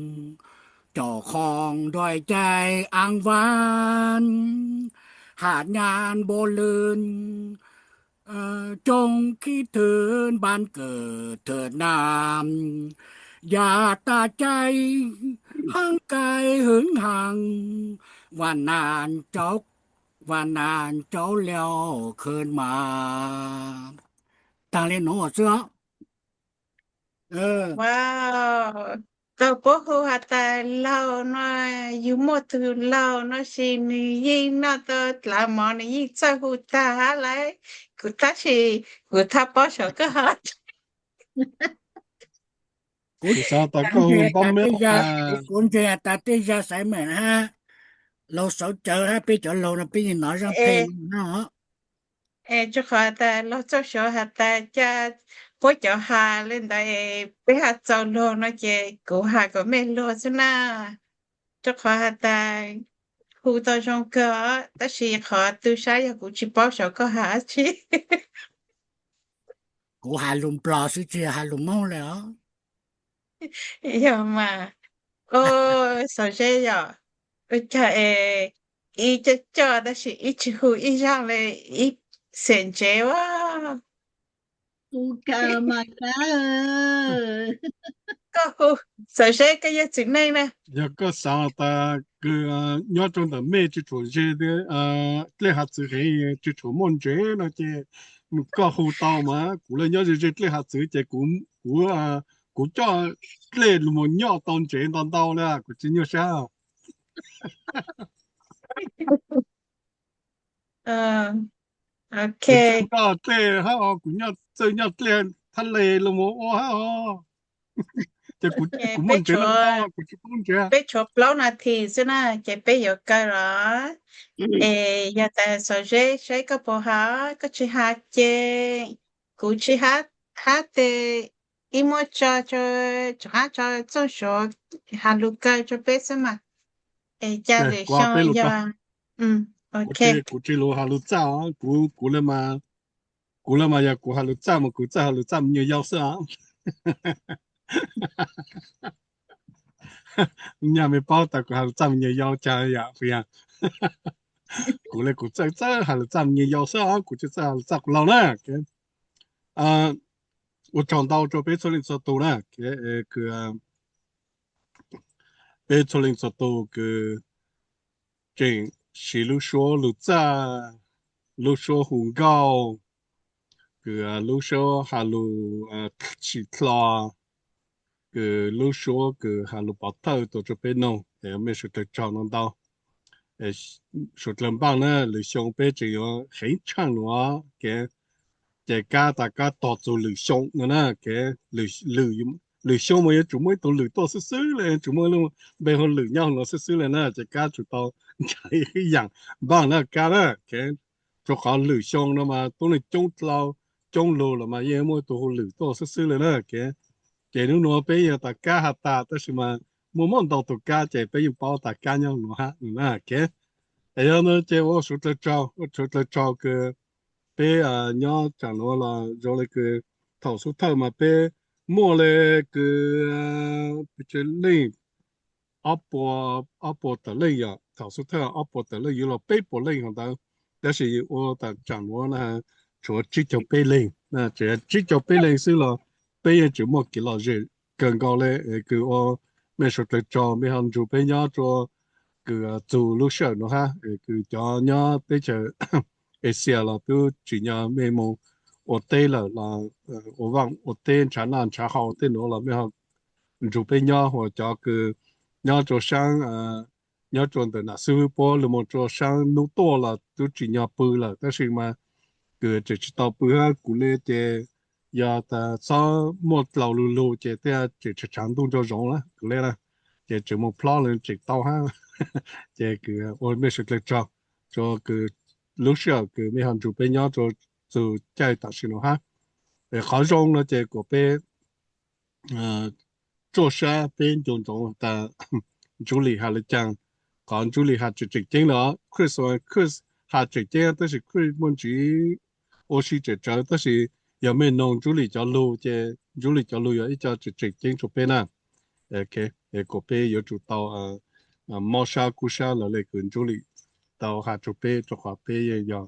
cov khoom nruab cai aav vaab, has nyas npau lwm, coob khib thwv npaam kws thwm nam, yam tas cai hab kais hwv haas, vam nas cauv, vam nas cauv liau khwv mas. Taag le nuav xwb os. Tau puab hu has tas laug no, yug muaj tug laug no sis nwg yeej noj tau dlav mov, nwg yeej txawj hu tag hab lawm. Kuv tab sis kuv thaj paub saum koj hab. Kuv ntseeg has tas, kuv ntseeg has tas tej zag xaiv meem hab laug sauv cawv hab peb cov laug no peb yeej nov zaaj pheej no. Es rua qhov tas laug txuj sau has tas ca puab cov has le ntawd es peb has txaus luag no ces kuv has kom mej luag xwb na. Rua qhov has tas hu tau zoo kawg, tab sis qhov tw sab yog kuv tsis paub saum koj has dab tsi. Kuv has lug Nplog xwb tsis has lug Moob le os. Yog mas, o, Xav Zeb yog ua cas es ib coj coj tab sis ib tsis hu ib zaaj le, ib xeem ntsev a. Hu kawg mas kawg. Koj hu, Xav Zeb koj yog txiv neej na. Yog koj xav tas kws nyob rua ntawm mej tsis tshua ze dlej hav txwv heev, tsis tshua muaj ntsev no ces koj hu tau mas kuv le nyob ze ze dlej hav txwv ces kuv, kuv, kuv coj dlej lug moog nyoj tau ntsev ntau ntau le kuv tsis nyuaj sab. Ok. Kuv txawj noj dlej hab, kuv txawj noj dlej thab le lug moog ua hab os. Ces kuv muaj ntsev le, kuv tsis paub ntsev. Peb tshuav plaub nas this xwb na ces peb yuav kaw los. Es yog tas Xav Zeb saib koj puas has, koj tsis has ces kuv tsis has, hab tes ib muaj tso, tso, tso Txooj Suav has lug kaw rua peb xwb mas. Es ca lwm xyoo yog, ok. Kuv tsis lug has lug txaj os, kuv, kuv le mas, kuv le mas yog kuv has lug txaj mas kuv txawj has lug txaj me nyuam yaus xwb os. Nyaj mej paub tas kuv has lug txaj me nyuam yaus cas yom, puas yog? Kuv le kuv txawj, txawj has lug txaj me nyuam yaus xwb os, kuv tsis txawj has lug txaj quas laug na. Ua tsaug ntau rua peb txhua leej txhua tug na, kws peb txhua leej txhua tug kws tseem siv lub suab lug txaj, lub suab hu nkauj, kws lub suab has lug tsim dlho, kws lub suab kws has lug pov thawj tuaj rua peb noog, mej suav dlawg tsaug ntau ntau. Suav dlawg npaaj na, lwm xyoo peb tseem yuav heev tshaaj nuav, ces kab tas kab tog txug lwm xyoo no na, lwm xyoo mas yuav tsum muaj ib tug lwm tuaj xwb xwb le, tsum muaj lub npe hu lwm nyob nuav xwb xwb le na, ces kab tsum tau nrhav ib yaam npaaj na kab na. Rua qhov lwm xyoo no mas tuab neeg coob dlhau, coob lug los mas yeej muaj ib tug hu lwm tuaj xwb xwb le na. Ces nub nuav peb yog tas kab has tas tab sis mas muaj muaj ntau tug kab ces peb yeej paub tas kab nyob nuav hab na. Es yog no ces ua suav dlawg tsaug, ua suav dlawg tsaug kws peb nyob tsaam nuav los zoo le kws thaum xub thawj mas peb muaj le kws leej ob puas, ob puas tawm leej yom, thaum xub thawj ob puas tawm leej yuav los peb puas leej hov ntawd, tab sis ua tas tsaam nuav na tshuav tsib caug peb leej, tsib caug peb leej xwb los peb yeej tseem muaj kev lom zem kawg nkaus le. Kws ua mej suav dlawg tsaug mej ho nrug peb nyob rua kws txug lub sij hawm nuav hab, kws cov nyob teb chaws Asia los twb tsim nyog mej moog ua teb lawm los ua vaaj ua teb nrhav noj nrhav haus tej nuav los mej ho nrug peb nyob, ua cov kws nyob rua saab, nyob rua ntawm nam xib hwb puab lug moog rua saab nub tuaj los twb tsim nyog pw lawm tab sis mas kws tseem tsis tau pw hab. Kuv le ces yog tas txhob muaj dlaus lug lug ces tej tseem tshav ntuj nraug zoov na kuv le na, ces tseem moog plob le tseem tau hab. Ces kws ua mej suav dlawg tsaug rua kws lub sij hawm kws mej ho nrug peb nyob rua txug caij tam sim nuav hab. Qhov zoo no ces kuas peb tsuaj sab peb nco ntsoov tas Julie has le caag, qhov Julie has tseem tseem ceeb lawm. Chris, Chris has tseem ceeb tab sis Chris muaj ntsis ua si tseem tsawv tab sis yog mej noog Julie cov lug ces Ntsuj Lis cov lus yog ib co tseem tseem ceeb rau peb na. Kom peb yuav tsum tau mob sab kub sab lawv le kws Ntsuj Lis tau has rau peb, rau qhov peb yeej yog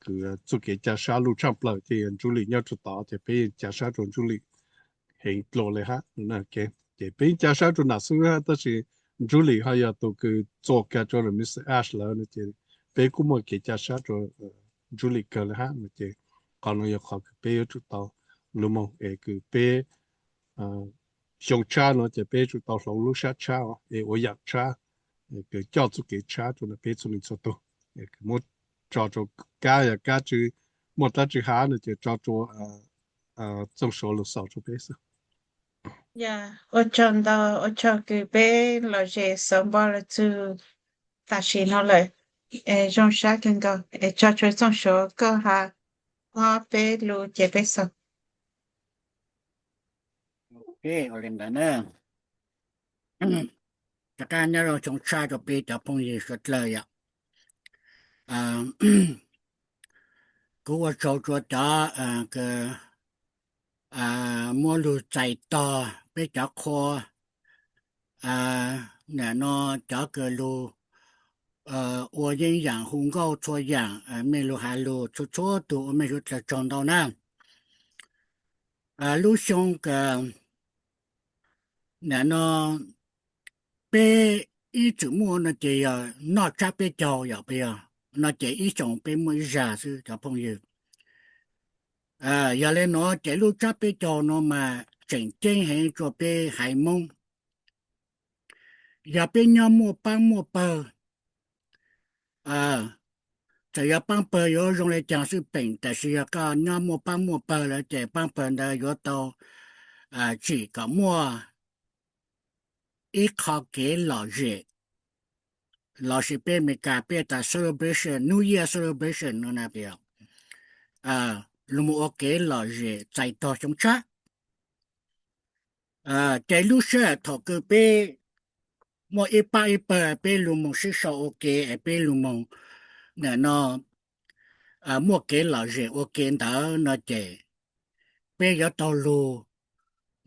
kws txuj kev ca sab luj tshaaj plawg ces yog Ntsuj Lis nyob rau tod ces peb yeej ca sab rau Ntsuj Lis heev dlua le hab. Ces peb yeej ca sab rau nam xwb hab, tab sis Ntsuj Lis ho yog tug kws txuas kag rau nam Mr Ash lawv no ces peb kuj muaj kev ca sab rau Ntsuj Lis kawg le hab no ces qhov no yog qhov kws peb yuav tsum tau lug moog es kws peb xyoo tshab no ces peb yuav tsum tau hloov lub sab tshab es ua yaam tshab, kws coj txuj kev tshab rau peb txhua leej txhua tug, kws muab tso rua kab yog kab tsi muaj dlaab tsi has no ces tso rua Txooj Suav lug xaus rua peb xwb. Ua tsaug ntau, ua tsaug kws peb lom zem xov npo lug txug tam sim no lawm, zoo sab kawg nkaus es tso rua Txooj Suav koj has ob peb lus ces peb xaus. Ua li ntawd na, rov qab nyob zoo xyoo tshab rua peb cov phooj ywg suav dlawg yom. Kuv ua tsaug rua cov kws muab lug txais tog peb cov qhua, nim no cov kws lug ua yeeb yaam hu nkauj txhua yaam, mej lug has lug txhua txhua tug ua mej suav dlawg tsaug ntau na. Lub xyoo kws nim no peb ib txwm muaj no ces yog noj tsab peb caug yom, puas yog? No ces ib xyoos peb muaj ib zag xwb cov phooj ywg. Yog le nuav ces lub tsab peb caug nuav mas tseem ceeb heev rua peb haiv Moob. Yog peb nyob muaj paab muaj pawg, txawm yog paab pawg yuav zoo le caag xwb peem, tab sis yog koj nyob muaj paab muaj pawg lawm ces paab pawg ntawd yuav tau tsim kom muaj ib qho kev lom zem, lossis peb Amelikas peb tas celebration, New Year celebration no na, lug moog ua kev lom zem txais tog xyoo tshab. Ces lub sij hawm thaum kws peb muaj ib paab ib pawg peb lug moog sib sau ua ke es peb lug moog nim no muaj kev lom zem ua ke ntawd no ces peb yuav tau lug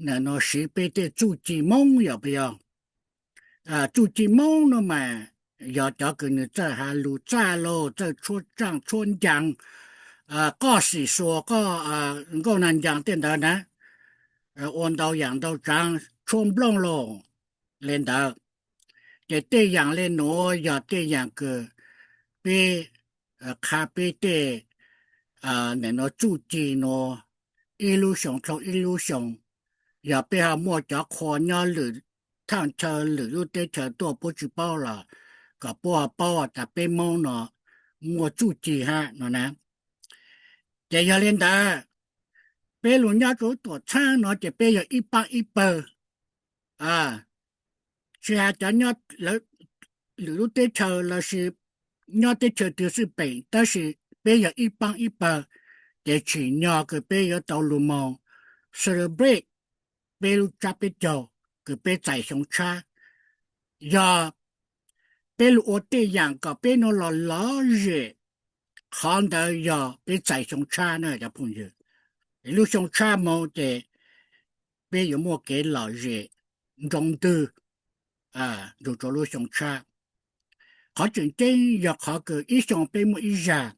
nim no siv peb tej txuj ci Moob yom, puas yog? Txuj ci Moob no mas yog cov kws nws txawj has lug txaj lauj, txawj tshuab tsaaj tshuab ncaa, qoj xim xuas, qoj nkauj nag ncaa tej ntawd na, ua ntau yaam ntau tsaav, tshuab nplooj lauj le ntawd. Ces tej yaam le nuav yog tej yaam kws peb qha peb tej nim no txuj ci nuav ib lub xyoo dlhau ib lub xyoo. Yog peb ho muaj cov qhua nyob lwm thaaj chaw lwm lub teb chaws tuaj puab tsi paub los kom puab ho paub tas peb Moob no muaj txuj ci hab no na. Ces yog le ntawd, peb lug nyob rua lub tuam txhaab no ces peb yog ib paab ib pawg, tsi has cov nyob lwm lub teb chaws lossis nyob teb chaws twg xwb peem, tab sis peb yog ib paab ib pawg, ces tsim nyog kws peb yuav tau lug moog celebrate peb lub tsab peb caug kws peb txais xyoo tshab. Yog peb lug ua tej yaam kom peb nuav los lom zem, qhov ntawd yog peb txais xyoo tshab na cov phooj ywg. Lub xyoo tshab moog ces peb yuav muaj kev lom zem nroo ntwg nrug rua lub xyoo tshab. Qhov tseem ceeb yog qhov kws ib xyoo peb muaj ib zag,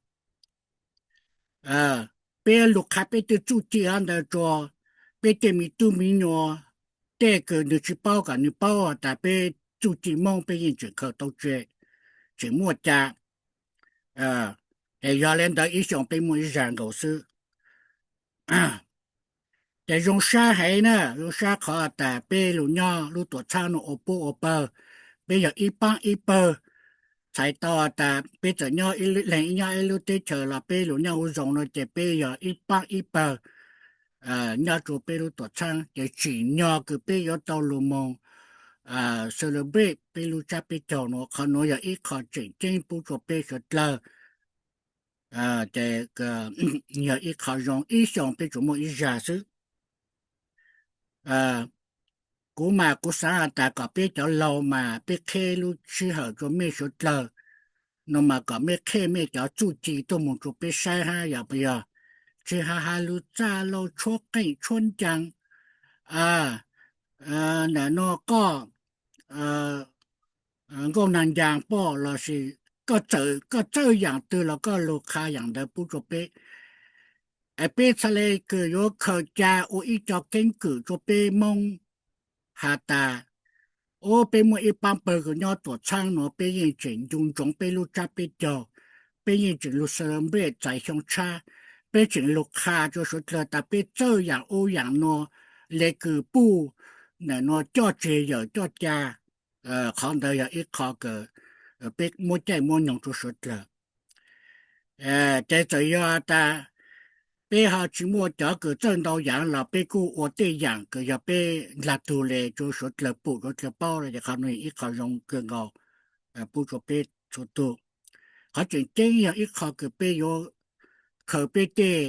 peb lug qha peb tej txuj ci hab ntawd rua peb tej miv tub miv nyuas, tej kws nws tsi paub kom nws paub tas peb txuj ci Moob peb yeej tseem khaws tau tseg, tseem muaj ca. Es yog le ntawd ib xyoo peb muaj ib zag nkaus xwb. Ces zoo sab heev na, zoo sab qhov tas peb lug nyob lub tuam txhaab nuav ua pub ua pawg, peb yog ib paab ib pawg. Txhais tau tas peb txawm nyob ib leeg ib nyob ib lub teb chaws los peb lug nyob ua zoo no ces peb yog ib paab ib pawg nyob rua peb lub tuam txhaab, ces tsim nyog kws peb yuav tau lug moog celebrate peb lub tsab peb caug nuav. Qhov nuav yog ib qho tseem ceeb pub rua peb suav dlawg, ces yog ib qho zoo, ib xyoo peb tsuas muaj ib zag xwb. Kuv mas kuv xaav has tas kom peb cov laug mas peb qheb lub sij hawm rua mej suav dlawg no mas kom mej qheb mej cov txuj ci tuaj moog rua peb saib hab, yog puas yog? Tsi has has lug txaj lauj, tshuab qeej tshuab ncaa, ntawm no koj nkauj nag ncas poj lossis koj txawj yaam twg los koj lug qha yaam ntawd pub rua peb. Es peb txhaj le kws yuav khaws ca ua ib co keeb kwm rua peb Moob has tas, ub, peb muaj ib paab pawg kws nyob Tuam Txhaab nuav, peb yeej tseem ncu ntsoov peb lub tsab peb caug, peb yeej tseem lug celebrate txais xyoo tshab, peb tseem lug qha rua suav dlawg tas peb txawj yaam ub yaam nuav, le kws puj ntawm nuav coj tseg yawm coj ca. Qhov ntawd yog ib qho kws peb muab caij muab nyoog rua suav dlawg. Ces txawm yog tas peb ho tsis muaj cov kws txawj ntau yaam los peb kuj ua tej yaam kws yog peb ndlag tug le rua suav dlawg pum rua dlawg paub los ces qhov nuav yog ib qho zoo kawg nkaus pub rua peb txhua tug. Qhov tseem ceeb yog ib qho kws peb yuav khaws peb tej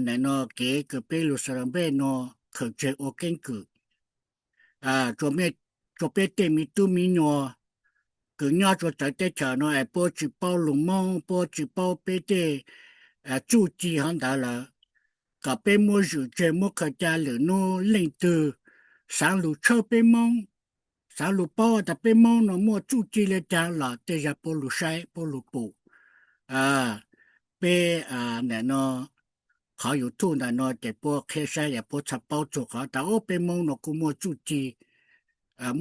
ntawm no kev kws peb lug celebrate nuav khaws tseg ua keeb kwm rua peb tej miv tub miv nyuas kws nyob rua txawv teb chaws nuav es puab tsis paub lug Moob, puab tsis paub peb tej txuj ci hov ntawd lawm, kom peb muab zwm tseg muab khaws ca lwm nub leej twg xaav lug tshawb peb Moob, xaav lug paub tas peb Moob nuav muaj txuj ci le caag los tej zag puab lug saib puab lug pum peb ntawm no qhov YouTube ntawm no ces puab qheb saib yog puab txhaj paub txug qhov tas ub peb Moob nuav kuj muaj txuj ci,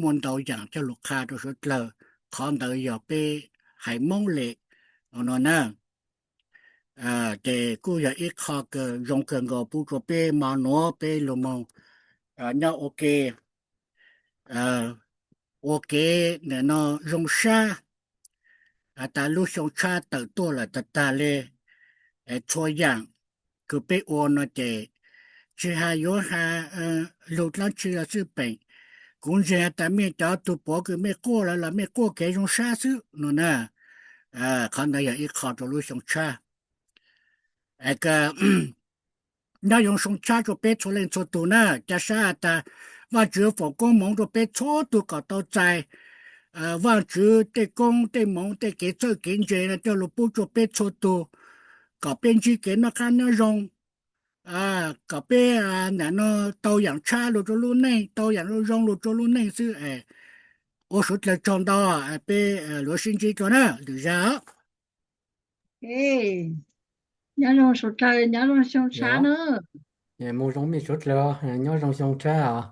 muaj ntau yaam coj lug qha rua suav dlawg. Qhov ntawd yog peb haiv Moob le no na. Ces kuj yog ib qho kws zoo kawg nkaus pub rua peb mo nuav peb lug moog nyob ua ke, ua kev ntawm no zoo sab tas lub xyoo tshab tawm tuaj lawm tag tag le. Txhua yaam kws peb ua no ces tsis has yuav has lug dlaab tsi los xwb peem, kuv ntseeg has tas mej cov tug puav kws mej quaj lawm los mej quaj kev zoo sab xwb no na. Qhov ntawd yog ib qho rua lub xyoo tshab. Nyob zoo xyoo tshab rua peb txhua leej txhua tug na, ca sab has tas Vaajtswv foom koob moov rua peb txhua tug kom tau txais Vaajtswv tej koob tej moov tej kev txawj kev ntse no coj lug pub rua peb txhua tug, kom peb ntsib kev noj qab nyob zoo, kom peb ntawm no tau yaam tshab lug rua lub neej, tau yaam zoo zoo lug rua lub neej xwb. Ua suav dlawg tsaug ntau, peb lug sib ntsib dlua na lwm zag. Nyob zoo suav dlawg, nyob zoo xyoo tshab na. Mus zoo mej suav dlawg, nyob zoo xyoo tshab os.